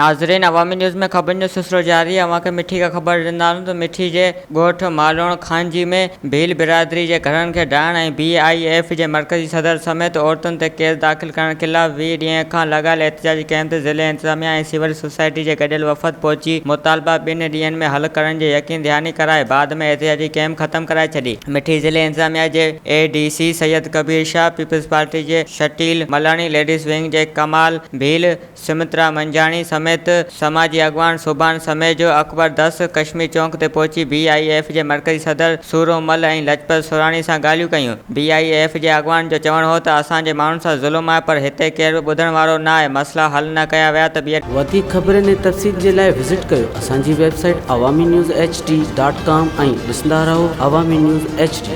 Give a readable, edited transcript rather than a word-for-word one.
ناظرين عوامي نيوز ۾ خبرن جو سلسلو جاري اوهان کي مٺي کان خبر ڏيندا هلون ته مٺي جي ڳوٺ مالوڻ خانجي ۾ ڀيل برادري جي گهرن کي ڊاهڻ ۽ بي I F جي مرڪزي صدر سميت عورتن تي ڪيس داخل ڪرڻ خلاف 20 ڏينهن کان لڳايل احتجاجي ڪئمپ تي ضلعي انتظاميا ۽ سول سوسائٽي جي گڏيل وفد پهچي مطالبا ٻن ڏينهن ۾ حل ڪرڻ جي يقين ڌياني ڪرائي بعد ۾ احتجاجي ڪئمپ ختم ڪرائي ڇڏي. مٺي ضلعي انتظاميا جي A D C Syed Kabir Shah, Peoples Party جي شٽيل ملاڻي، ليڊيز ونگ جي ڪمال ڀيل، سمترا منجاڻي سميت سماجي اڳواڻ سوڀان سميجو، اڪبر دس ڪشمير چونڪ تي پهچي بي I F جي مرڪزي صدر سورو مل ۽ لجپت سوراڻي سان ڳالهيون ڪيون. بي I F جي اڳواڻن جو چوڻ هو ته اسان جي ماڻهن سان ظلم آهي پر هتي ڪير به ٻڌڻ وارو نه آهي، مسئلا حل نه ڪيا ويا ته ٻيهر. وڌيڪ خبرن ۽ تفصيل جي لاء وزٽ ڪيو اسان جي website Awami news H D dot com ۽ ڏسندا رهو عوامي نيوز ايڇ ڊي.